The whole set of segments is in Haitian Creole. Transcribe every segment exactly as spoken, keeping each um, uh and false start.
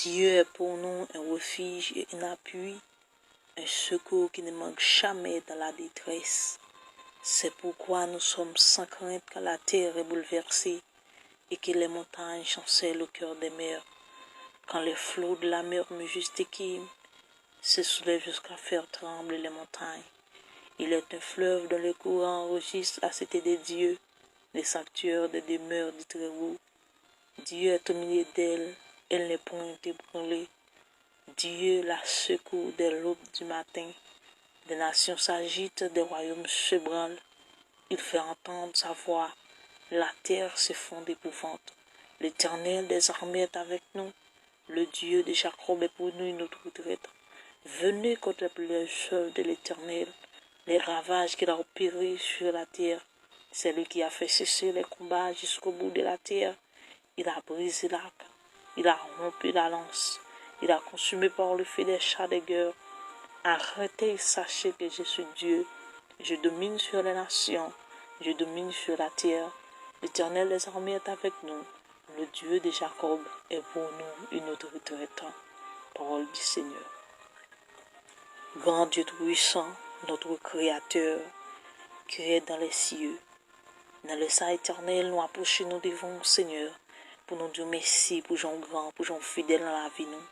Dieu est pour nous un refuge et un appui, un secours qui ne manque jamais dans la détresse. C'est pourquoi nous sommes sans crainte quand la terre est bouleversée et que les montagnes chancellent au cœur des mers. Quand les flots de la mer mugissent et quiment, se soulèvent jusqu'à faire trembler les montagnes. Il est un fleuve dont les courants enregistrent la cité de Dieu, le sanctuaire des demeures du Très-Haut. Dieu est au milieu d'elle, elle n'est point ébranlée. Dieu la secourt dès l'aube du matin. Des nations s'agitent, des royaumes s'ébranlent. Il fait entendre sa voix. La terre s'effondre d'épouvante. L'Éternel des armées est avec nous. Le Dieu de Jacob est pour nous une autre retraite. Venez contempler les œuvres de l'Éternel, les ravages qu'il a opérés sur la terre. C'est lui qui a fait cesser les combats jusqu'au bout de la terre. Il a brisé l'arc, il a rompu la lance, il a consumé par le feu des chars de guerre. Arrêtez et sachez que je suis Dieu. Je domine sur les nations, je domine sur la terre. L'Éternel des armées est avec nous. Le Dieu de Jacob est pour nous une autre retraite. Parole du Seigneur. Grand Dieu tout-puissant, notre Créateur, qui est dans les cieux, nan lè sa, Etènèl, nou apwoche nou devan w, Senyè, pou nou di w mèsi pou jan w gran, pou jan w fidèl nan lavi nou.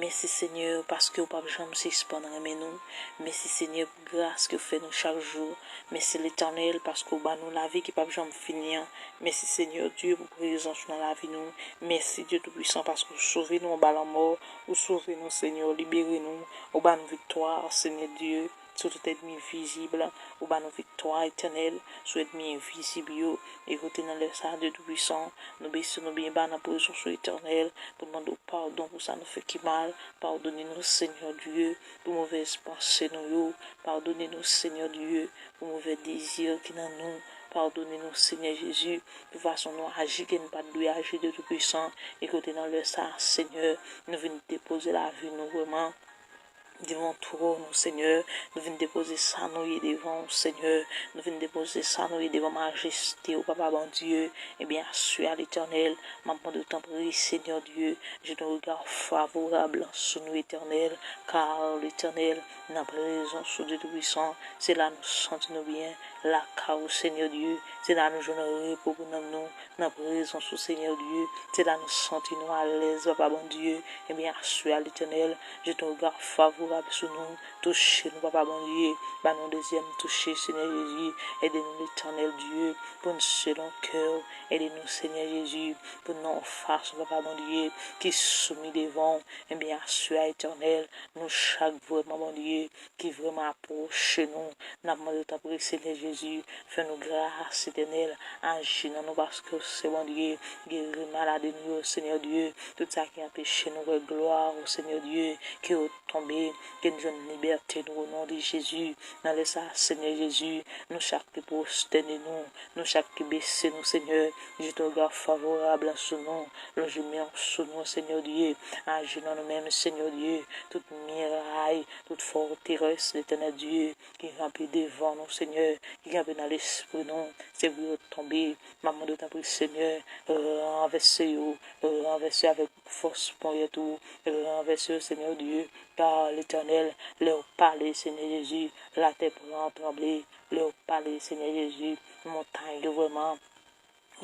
Mèsi, Senyè, paske w p ap janm sispann renmen nou. Mèsi, Senyè, pou gras ke w fè nou chak jou. Mèsi, Letènèl, paske w ba nou lavi ki p ap janm fini an. Mèsi, Senyè Dye, pou prezans ou nan lavi nou. Mèsi, Dye Toupisan, paske w sove nou anba lanmò. Ou sove nou, Senyè, w libere nou. Ou ba nou viktwa, Senyè Dye, sou tout ènmi vizib. Ou ba nou viktwa, Etènèl, sou ènmi envizib yo. E kote nan lè sa, Dye Toupisan, nou bese nou byen ba nan prezans ou, Etènèl, pou n mande w padon pou sa nou fè ki mal. Padone nou, Senyè Dye, pou movèz panse nou yo. Padone nou, Senyè Dye, pou movè dezi ki nan nou. Padone nou, Senyè Jezi, pou fason nou aji ke n pa t dwe aji, Dye Toupisan. E kote nan lè sa, Senyè, nou vin depoze lavi nou vrèman devan twòn ou, Senyè. Nou vin depoze sa nou ye devan ou, Senyè. Nou vin depoze sa nou ye devan majeste ou, Papa Bondye. Ebyen, aswè a, Letènèl, m ap mande w, tanpri, Senyè Dye, jete yon rega favorab sou nou, Etènèl, kar, Letènèl, nan prezans ou, Dye Toupisan, se la nou santi nou byen, lakay ou, Senyè Dye, se la nou jwenn repo pou nanm nou, nan prezans ou, Senyè Dye, se la nou santi nou alèz, Papa Bondye. Ebyen, aswè a, Letènèl, jete yon rega favorab sou nou, touche nou, Papa Bondye, ba nou dezyèm touche, Senyè Jezi, ede nou, Letènèl Dye, pou n selon kè w, ede nou, Senyè Jezi, pou n nan yon fason, Papa Bondye, ki soumi devan w. Ebyen, aswè a, Etènèl, nou chak vrèman, Bondye, ki vrèman apwoche nou. N ap mande w, tanpri, Senyè Jezi, fè nou gras, Etènèl, aji nan nou, paske w se Bondye. Geri maladi nou yo, Senyè Dye. Tout sa ki anpeche nou wè glwa ou, Senyè Dye, ke yo tonbe, ke n jwenn libète nou, o non de Jezi. Nan lè sa, Senyè Jezi, nou chak ki pwostène nou, nou chak ki bese nou, Senyè, jete yon rega favorab sou nou, lonje men w sou nou, Senyè Dye, aji nan nou menm, Senyè Dye, tout miray, tout fòterès, Letènèl Dye, ki kanpe devan nou, Senyè, ki kanpe nan lespri nou, se pou yo tonbe. M ap mande w, tanpri, Senyè, ranvèse yo, ranvèse avèk fòs ponyèt ou, ranvèse yo, Senyè Dye, kar, Letènèl, lè w pale, Senyè Jezi, latè pran tranble, lè w pale, Senyè Jezi, montay yo vrèman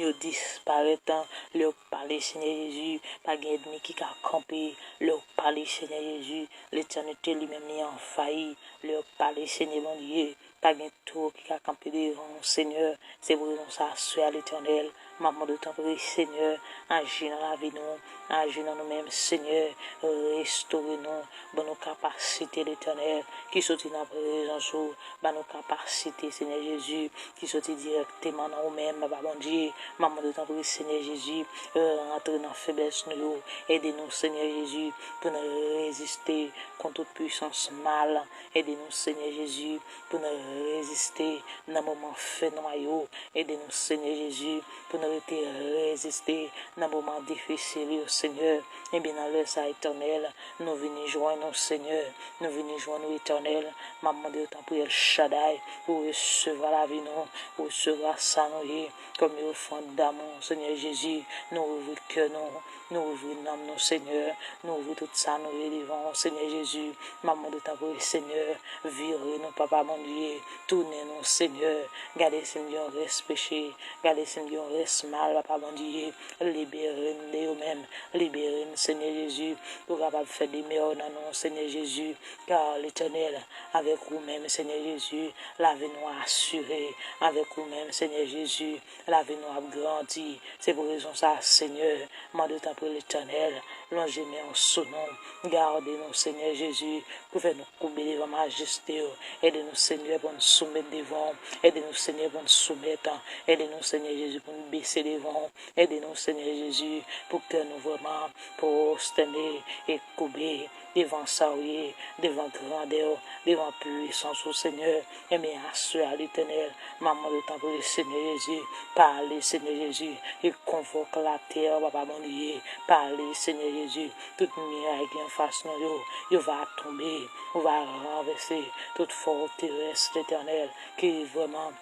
yo disparèt. Lè w pale, Senyè Jezi, pa gen ènmi ki ka kanpe. Lè w pale, Senyè Jezi, letènite li menm li anvayi. Lè w pale, Senyè Bondye, pa gen tou ki ka kanpe devan w, Senyè. Se pou rezon sa, aswè a, Letènèl, m ap mande w, tanpri, Senyè, aji nan lavi nou, aji nan nou menm, Senyè, restore nou, ban nou kapasite, Letènèl, ki soti nan prezans ou, ba nou kapasite, Senyè Jezi, ki soti dirèkteman nan ou menm, Papa Bondye. M ap mande w, tanpri, Senyè Jezi, rantre nan feblès nou yo. Ede nou, Senyè Jezi, pou n reziste kont tout pwisans mal. Ede nou, Senyè Jezi, pou n reziste nan moman fènwa yo. Ede nou, Senyè Jezi, pou n rete reziste nan moman difisil yo, Senyè. Ebyen, nan lè sa, Etènèl, nou vini jwenn ou, Senyè. Nou vini jwenn ou, Etènèl. M ap mande w, tanpri, El Shaddai, pou w resevwa lavi nou, pou w resevwa sa nou ye, kòm yon ofrann damou, Senyè Jezi. Nou ouvri kè nou, nou ouvri nanm nou, Senyè. Nou ouvri tout sa nou ye devan w, Senyè Jezi. M ap mande w, tanpri, Senyè, vire nou, Papa Bondye. Tounen nou, Senyè. Gade si n gen yon rès peche. Gade si n gen yon rès mal, Papa Bondye. Libere n de yo menm. Libere n, Senyè Jezi. Pou w kapab fè demè nan nou, Senyè Jezi. Kar, Letènèl, avèk ou menm, Senyè Jezi, lavi nou asire. Avèk ou menm, Senyè Jezi, lavi nou ap grandi. Se pou rezon sa, Senyè, mande w, tanpri, Letènèl, lonje men w sou nou. Gade nou, Senyè Jezi, pou fè nou koube devan majeste w. Ede nou, Senyè, pou n soumèt devan w. Ede nou, Senyè, pou n soumèt. Ede nou, Senyè Jezi, pou n bese devan w. Ede nou, Senyè Jezi, pou kè nou vrèman pwostène e koube devan sa w ye, devan grandè w, devan pwisans ou, Senyè. Ebyen, aswè a, Letènèl, m ap mande w, tanpri, Senyè Jezi, pale, Senyè Jezi, e konvòk latè, Papa Bondye, pale, Senyè Jezi, tout miray ki anfas nou yo, yo va tonbe, ou va ranvèse tout fòterès, Letènèl, ki vrèman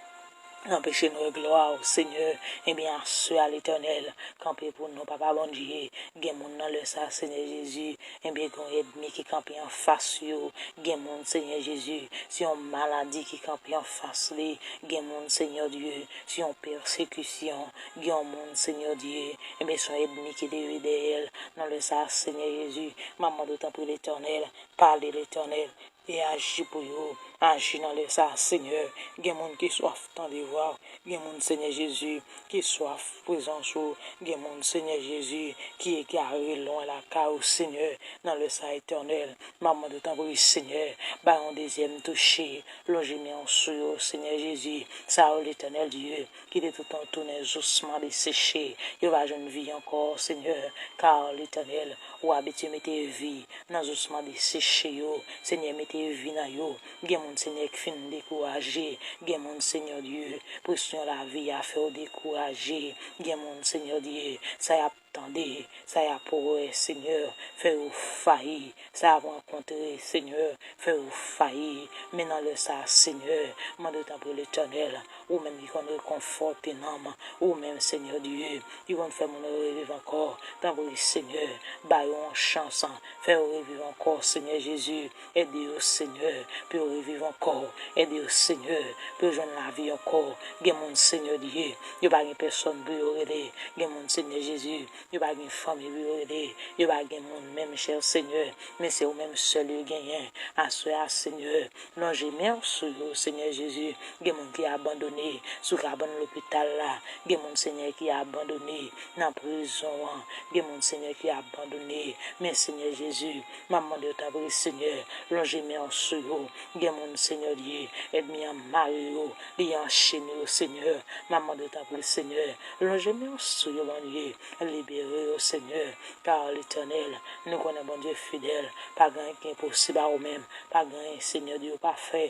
anpeche n wè glwa w, Senyè. Ebyen, aswè a, Letènèl, kanpe pou nou, Papa Bondye. Gen moun nan lè sa, Senyè Jezi, ebyen, gen yon ènmi ki kanpe anfas yo. Gen moun, Senyè Jezi, se yon maladi ki kanpe anfas li. Gen moun, Senyè Dye, se yon pèsekisyon. Gen yon moun, Senyè Dye, ebyen, se yon ènmi ki leve dèyè l. Nan lè sa, Senyè Jezi, m ap mande w, tanpri, Letènèl, pale, Letènèl, e aji pou yo. Aji nan lè sa, Senyè. Gen moun ki swaf tande vwa w. Gen moun, Senyè Jezi, ki swaf prezans ou. Gen moun, Senyè Jezi, ki egare lwen lakay ou, Senyè. Nan lè sa, Etènèl, m ap mande w, tanpri, Senyè, bay yon dezyèm touche, lonje men w sou yo, Senyè Jezi. Sa yo, Letènèl Dye, ki te toutan tounen zousman deseche, yo va jwenn vi ankò, Senyè. Kar, Letènèl, ou abitye mete vi nan zousman deseche yo. Senyè, mete vi nan yo. Gen moun, Senyè, ki fin dekouraje. Gen moun, Senyè Dye, presyon lavi a fè yo dekouraje. Gen moun, Senyè Dye, sa y ap tande, sa y ap wè, Senyè, fè yo fayi. Sa y ap rankontre, Senyè, fè yo fayi. Men nan lè sa, Senyè, mande w, tanpri, Letènèl, ou menm ki konn rekonfòte nanm, ou menm, Senyè Dye, ki konn fè moun yo reviv ankò, tanpri, Senyè, ba yo yon chans, fè yo reviv ankò, Senyè Jezi. Ede yo, Senyè, pou yo reviv ankò. Ede yo, Senyè, pou yo jwenn lavi ankò. Gen moun, Senyè Dye, yo pa gen pèsòn pou yo rele. Gen moun, Senyè Jezi, yo pa gen fanmi pou yo rele. Yo pa gen moun menm, chè Senyè. Men se ou menm sèl yo genyen. Aswè a, Senyè, lonje men w sou yo, Senyè Jezi. Gen moun ki abandone sou kabann lopital la. Gen moun, Senyè, ki abandone nan prizon an. Gen moun, Senyè, ki abandone. Men, Senyè Jezi, m ap mande w, tanpri, Senyè, lonje men w sou yo. Gen moun, Senyè Dye, ènmi an mare yo, li anchene yo, Senyè. M ap mande w, tanpri, Senyè, lonje men w sou yo, Bondye. Libere yo, Senyè. Kar, Letènèl, nou konnen, Bondye fidèl, pa gen anyen ki enposib a ou menm. Pa gen anyen, Senyè Dye, ou pa fè.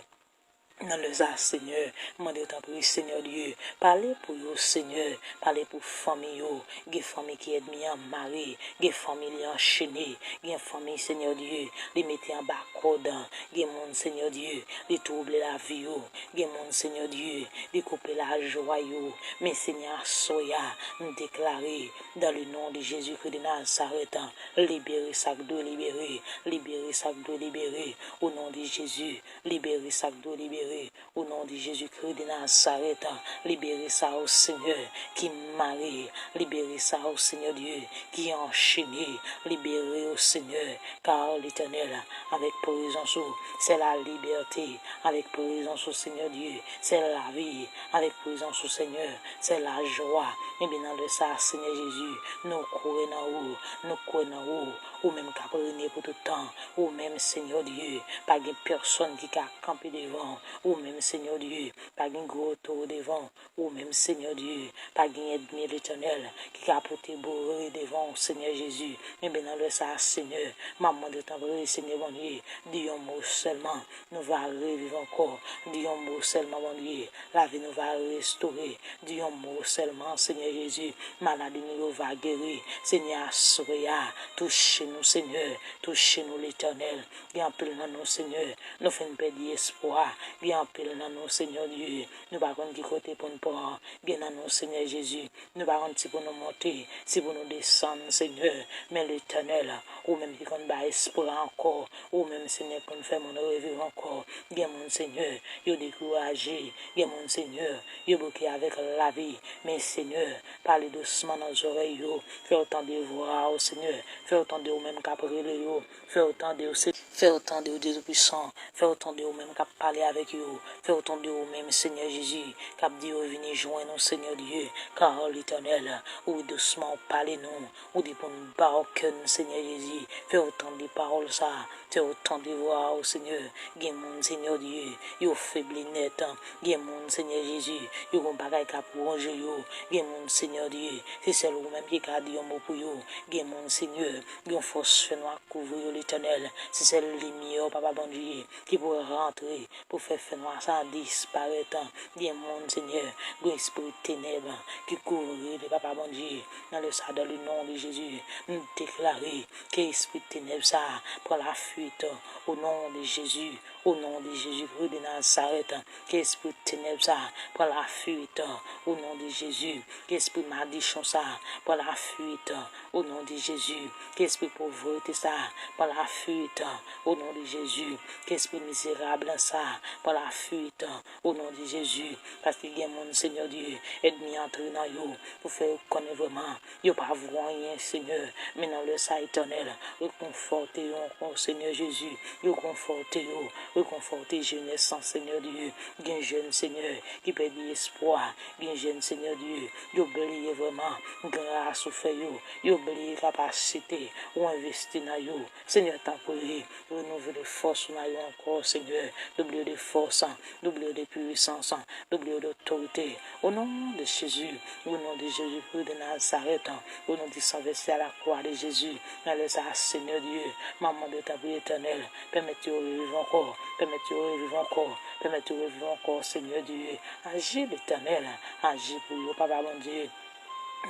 Nan lè sa, Senyè, mande w, tanpri, Senyè Dye, pale pou yo, Senyè, pale pou fanmi yo. Gen fanmi ki ènmi an mare, gen fanmi li anchene, gen fanmi, Senyè Dye, li mete anba kòd. Gen moun, Senyè Dye, li twouble lavi yo. Gen moun, Senyè Dye, li koupe lajwa yo. Men, Senyè, aswè a, m deklare, dans le nom de Jésus-Christ de Nazareth, libere sa k dwe libere, libere sa k dwe libere, au nom de Jésus, libere sa k dwe libere. O non de Jezi Kris de Nazarèt, libere sa yo, Senyè, ki mare. Libere sa yo, Senyè Dye, ki anchene. Libere yo, Senyè, kar Letènèl, avèk prezans ou, c'est la liberté. Avèk prezans ou, Senyè Dye, c'est la vie. Avèk prezans ou, Senyè, c'est la joie. Ebyen, nan lè sa a, Senyè Jezi, nou kwè nan ou. Nou kwè nan ou. Ou menm k ap renye pou tout tan. Ou menm, Senyè Dye, pa gen pèsonn ki ka kanpe devan ou. Ou menm, Senyè Dye, pa gen gwo towo devan w. Ou menm, Senyè Dye, pa gen ènmi, Letènèl, ki ka pote boure devan w, Senyè Jezi. Enben, nan lè sa a, Senyè, m ap mande w, tanpri, Senyè Bondye, di yon mo sèlman, nou va reviv ankò. Di yon mo sèlman, Bondye, lavi nou va restore. Di yon mo sèlman, Senyè Jezi, maladi nou yo va geri. Senyè, aswè a, touche nou, Senyè, touche nou, Letènèl. Gen anpil nan nou, Senyè, nou fin pèdi espwa. Gen anpil nan nou, Senyè Dye, nou pa konn ki kote pou n pran. Gen nan nou, Senyè Jezi, nou pa konn si pou nou monte, si pou nou desann, Senyè. Men Letènèl, ou menm ki konn bay espwa ankò, ou menm, Senyè, ki konn fè moun reviv ankò. Gen moun, Senyè, yo dekouraje. Gen moun, Senyè, yo bloke avèk lavi. Men, Senyè, pale dousman nan zòrèy yo. Fè yo tande vwa w, Senyè. Fè yo tande ou menm k ap rele yo. Fè yo tande w, se, fè yo tande w, Dye Toupisan. Fè yo tande ou menm k ap pale avèk yo. Fè yo tande ou menm, Senyè Jezi, k ap di yo vini jwenn ou, Senyè Dye. Kar Letènèl, ou dousman ou pale nou. Ou di pou n ba w kè n, Senyè Jezi. Fè yo tande pawòl sa a. Fè yo tande vwa w, Senyè. Gen moun, Senyè Dye, yo febli nèt. Gen moun, Senyè Jezi, yo gon bagay k ap wonje yo. Gen moun, Senyè Dye, se sèl ou menm ki ka di yon mo pou yo. Gen moun, Senyè, yon fòs fènwa kouvri yo, Letènèl. Se sèl limyè w, Papa Bondye, ki pou rantre pou fè fènwa sa a disparèt. Gen moun, Senyè, gen espri tenèb ki kouvri li, Papa Bondye. Nan lè sa a, dans le nom de Jésus, nou deklare ke espri tenèb sa a pran lafuit, o non de Jezi, o non de Jezi Kris de Nazarèt. Ke espri tenèb sa a pran lafuit, o non de Jezi. Ke espri madichon sa a pran lafuit, o non de Jezi. Ke espri povrete sa a pran lafuit, o non de Jezi. Ke espri mizerab sa a pran lafuit, o non de Jezi. Paske gen moun, Senyè Dye, ènmi antre nan yo pou fè yo konnen vrèman yo pa vo anyen, Senyè. Men nan lè sa a, Etènèl, rekonfòte yo ankò, Senyè Jezi. Rekonfòte yo, rekonfòte jenès lan, Senyè Dye. Gen jèn, Senyè, ki pèdi espwa. Gen jèn, Senyè Dye, yo bliye vrèman gras ou fè yo. Yo bliye kapasite ou envesti nan yo. Senyè, tanpri, renouvle fòs ou nan yo ankò, Senyè. Doble yo de fòs, doble yo de pwisans, doble yo de otorite. O non de Jezi, o non de Jezi Kris de Nazarèt, o non di san vèse a lakwa de Jezi, nan lè sa a, Senyè Dye, m ap mande w, tanpri, Etènèl, pèmèt yo reviv ankò, pèmèt yo reviv ankò, pèmèt yo reviv ankò, Senyè Dye. Aji, Letènèl, aji pou yo, Papa Bondye.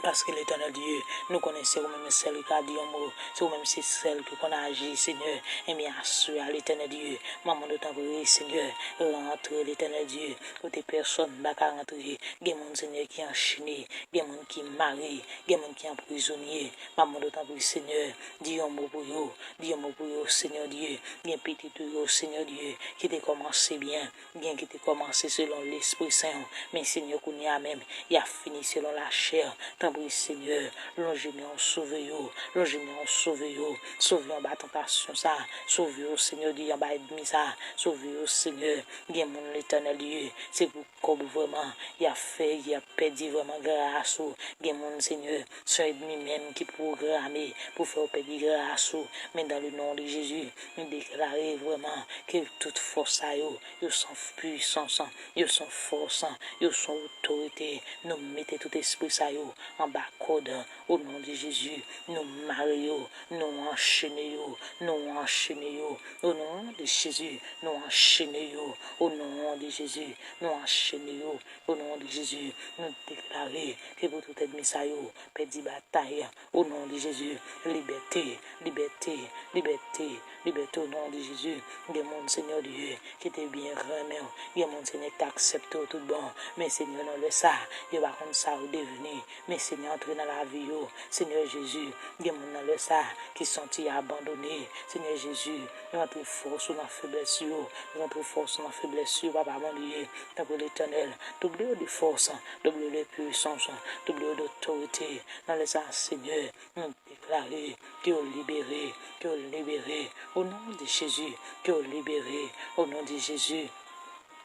Paske, Letènèl Dye, nou konnen se ou menm sèl ki ka di yon mo, se ou menm se sèl ki konn aji, Senyè. Enben, aswè a, Letènèl Dye, m ap mande w, tanpri, Senyè, rantre, Letènèl Dye, kote pèsòn pa ka rantre. Gen moun, Senyè, ki anchene, gen moun ki mare, gen moun ki anprizonye. M ap mande w, tanpri, Senyè, di yon mo pou yo, di yon mo pou yo, Senyè Dye. Gen pitit ou yo, Senyè Dye, ki te kòmanse byen, gen ki te kòmanse selon Lespri Sen an, men, Senyè, kounye a menm, y ap fini selon lachè. Tanpri, Senyè, lonje men w, sove yo, lonje men w, sove yo, sove yo anba tantasyon sa, sove yo, Senyè Dye, anba ènmi sa, sove yo, Senyè. Gen moun, Letènèl Dye, se pou kòb vrèman y ap fè, y ap pèdi vrèman gras ou. Gen moun, Senyè, se ènmi menm ki pwograme pou fè yo pèdi gras ou. Men dans le nom de Jezi, nou deklare vrèman ke tout fòs sa yo, yo san pwisans, yo san fòs, yo san otorite. Nou mete tout espri sa yo anba kòd, o non de Jezi. Nou mare yo, nou anchene yo, nou anchene yo. O non de Jezi, nou anchene yo, o non de Jezi. Nou anchene yo, o non de Jezi. Nou deklare ke pou tout ènmi sa yo pèdi batay, o non de Jezi. Libète, libète, libète, libète, o non de Jezi. Gen moun, Senyè Dye, ki te byen renmen w. Gen moun, Senyè, ki te aksepte w tout bon. Men, Senyè, nan lè sa, yo pa konn sa yo devni. Men, Senyè, antre nan lavi yo. Senyè Jezi, gen moun nan lè sa ki santi abandone. Senyè Jezi, rantre fòs ou nan feblès yo. Rantre fòs ou nan feblès yo, Papa Bondye. Tanpri, Letènèl, doble yo de fòs, doble yo de pwisans, doble yo de otorite. Nan lè sa, Senyè, nou deklare ke yo libere, ke yo libere. O non de Jezi, ke yo libere. O non de Jezi.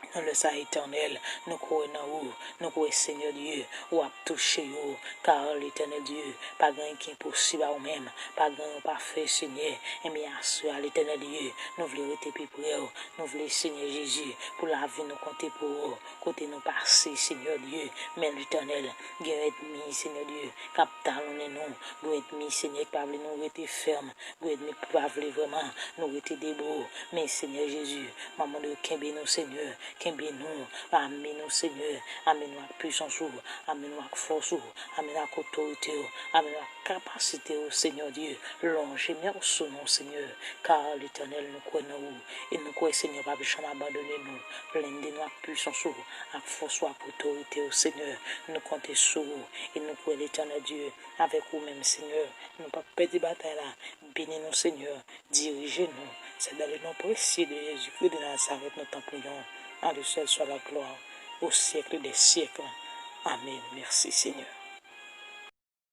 Nan lè sa, Etènèl, nou kwè nan ou, nou kwè, Senyè Dye, w ap touche yo, kar, Letènèl Dye, pa gen anyen ki enposib a ou menm, pa gen anyen w pa fè, Senyè. Enben, aswè a, Letènèl Dye, nou vle rete pi pre w, nou vle, Senyè Jezi, pou lavi nou konte pou ou, kote nou pase, Senyè Dye, men, Letènèl, gen ènmi, Senyè Dye, k ap talonnen nou, gen ènmi, Senyè, ki pa vle nou rete fèm, gen ènmi ki pa vle vrèman nou rete debou, men, Senyè Jezi, m ap mande w kenbe nou, Senyè, kenbe nou, ame nou, Senyè, ame nou ak pisans ou, ame nou ak fòs ou, ame nou ak otorite ou, ame nou ak kapasite ou, Senyè Dye, lonje men w sou nou, Senyè, kar, Letènèl, nou kwè nan ou, e nou kwè, Senyè, w p ap janm abandone nou, blende nou ak pisans ou, ak fòs ou, ak otorite ou, Senyè, nou konte sou ou, e nou kwè, Letènèl Dye, avèk ou menm, Senyè, nou p ap pèdi batay la, beni nou, Senyè, dirije nou. Se dans le nom précieux de Jésus-Christ de Nazareth nou tann priyè w. À lui seul soit la gloire au siècle des siècles. Amen. Mèsi, Senyè.